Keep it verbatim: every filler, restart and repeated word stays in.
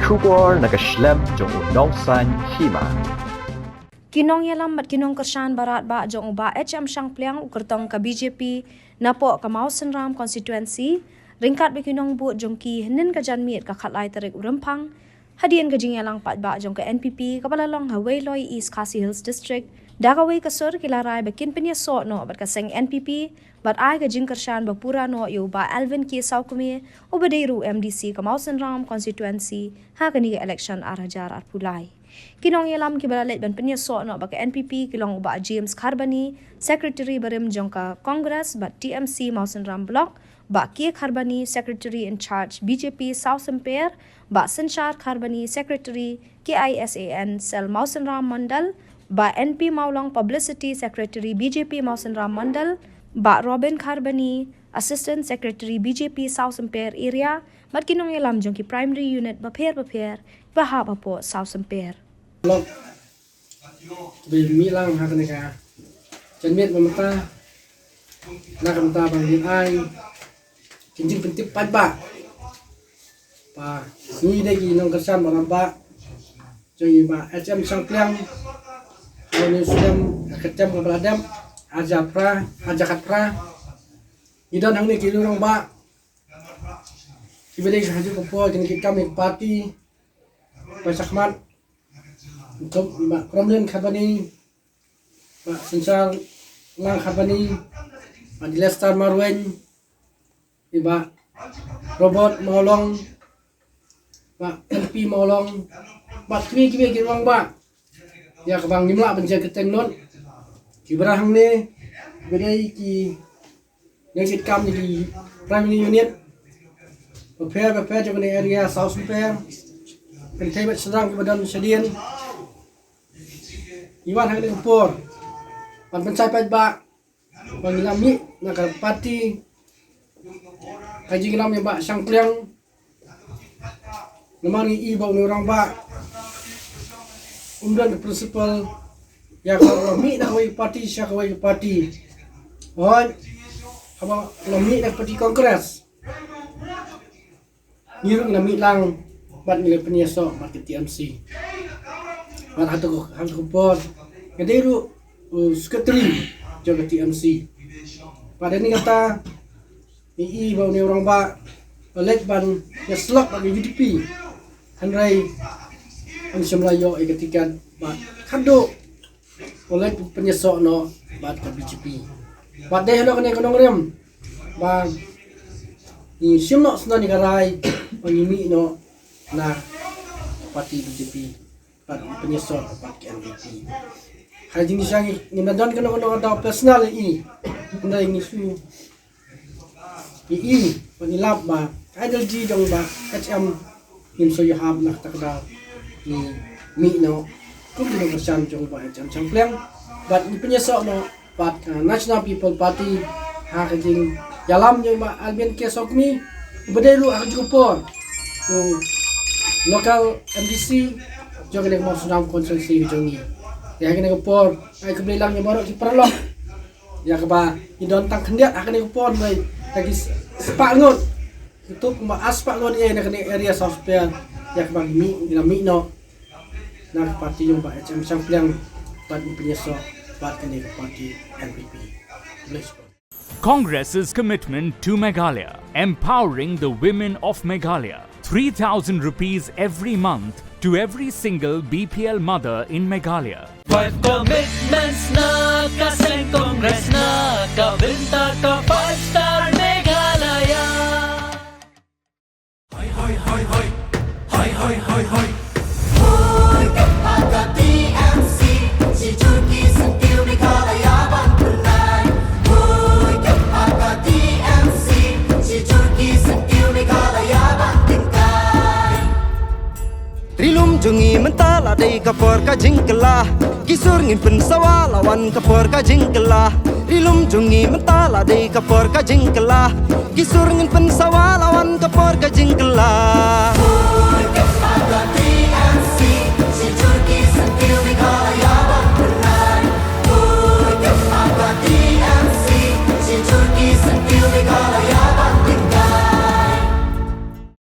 Khubor na ka shlem jong u nongsan hima. Ki nongïalam bad ki nongkyrshan barat ba jong u Bah H M Shangpliang u kyrtong ka B J P napoh ka Mawsynram constituency, ryngkat bad ki nongbud jong ki hynnin ka janmiet ka khatlai tarik u Rymphang, hadien ka jingïalang paidbah jong ka N P P kaba la long ha Weiloi, East Khasi Hills District, da kawei ka sur ki la rai ba kin pynïasoh noh bad ka seng N P P bad ai ka jingkyrshan ba pura noh ïa u Bah Alvin K Sawkmie uba dei ruh M D C ka Mawsynram constituency ha kane ka election ar hajar arphew lai. Ki nongïalam kiba la leit ban pynïasoh noh bad ka N P P ki long u Bah James Kharbani, Secretary barim jong ka Congress bad T M C Mawsynram Block, Bah K Kharbani, Secretary in Charge B J P South Symper, Bah Synshar Kharbani, Secretary K I S A N Cell Mawsynram Mandal, Bah N P Mawlong, Publicity Secretary B J P Mawsynram Mandal, Bah Robin Kharbani, Assistant Secretary B J P South Symper Area, bad ki nongïalam jong ki primary unit bapher bapher ba hap hapoh South Symper. Lok, ba mih lang ha kane ka janmiet ba mynta, na ka bynta ba ngin ai ka jingpyntip paidbah ba ngi dei ki nongkyrshan baroh ba jong i Bah H M Shangpliang, ha une u snem, ha ka term kaba la dep, arhajar phra, arhajar khatphra. Ngi don hangne ki rangbah kiba dei ha kajuh ka por kin ki kam ki party ba shakhmat. Untuk i Bah Cromlin Kharbani, Bah Synshar Lang Kharbani, Bah Dilestar Marwein, i Bah Robert Mawlong, Bah N P Mawlong, bad kiwei kiwei ki rangbah. Ïa kaba ngim lah ban jia kyrteng lut, kiba hangne, kiba dei ki nongtrei kam na ki primary unit bapher bapher jong kane area South Symper. Kynthei bad shynrang kiba don shadien, ngi wan ha kane ka por ban pynshai paidbah ba ngi la mih na ka party ka jingïalam ïa Bah Shangpliang. Namar ngi i ba une u rangbah um don ka principle ïa kaba la mih na kawei ka party sha kawei ka party. Hooid, haba la mih na ka party Congress, ngi ruh ngi la mih lang bad ngi la pynïasoh bad ka T M C. Bad hato, hato ka por nga dei ruh u secretary jong ka T M C. Bad ïa kata ngi i ba une u rangbah u leit ban ïasyllok bad ka U D P, hynrei um shym la ïoh ïa ka tiket bad khadduh u leit pynïasoh noh bad ka B J P. Bad dei halor kane ka nongrim ba ngi shim noh shuh ïa ka rai ba ngi mih noh na party B J P bad pynïasoh bad ka N P P. Ha jingshisha ngim don kano kano ka daw personal ïa i, hynrei ngi shu ïa i bad ngi lap ba ka ideology jong Bah H M ngim shu ïahap, na kata ka daw ngi mih noh kum ki nongkyrshan jong Bah H M Shangpliang bad ngi pynïasoh noh bad ka National People Party ha ka jingïalam jong Bah Alvin K Sawkmie uba dei ruh ha kajuh ka por u local M D C jong kane ka Mawsynram constituency ka jong ngi. Ïa kane ka por ai khublei lang ïa baroh ki paralok ïa kaba ngi don tang khyndiat ha kane ka por, hynrei ha ki spah ngut, kito kumba ar spah ngut ïa na kane area South Symper ïa kaba ngi mih, ngi la mih noh na ka party jong Bah H M Shangpliang bad ngi pynïasoh bad kane ka party N P P. Khublei shibun. Congress's commitment to Meghalaya, empowering the women of Meghalaya. Three thousand rupees every month to every single B P L mother in Meghalaya. Five commitments na ka seng Congress na ka bynta ka Five Star Meghalaya. Hoi, hoi, hoi, hoi. Hoi, hoi, hoi, hoi. Hoi, ka T M C, shi jur ki syntiew Meghalaya ban pynlait. Hoi, ka T M C, shi jur ki syntiew Meghalaya ban pynlait. Ri lum jong ngi mynta la dei ka por ka jingkylla. Ki sur ngin pynsawa la wan ka por ka jingkylla. Ri lum jong ngi mynta la dei ka por ka jingkylla. Ki sur ngin pynsawa la wan ka por ka jingkylla.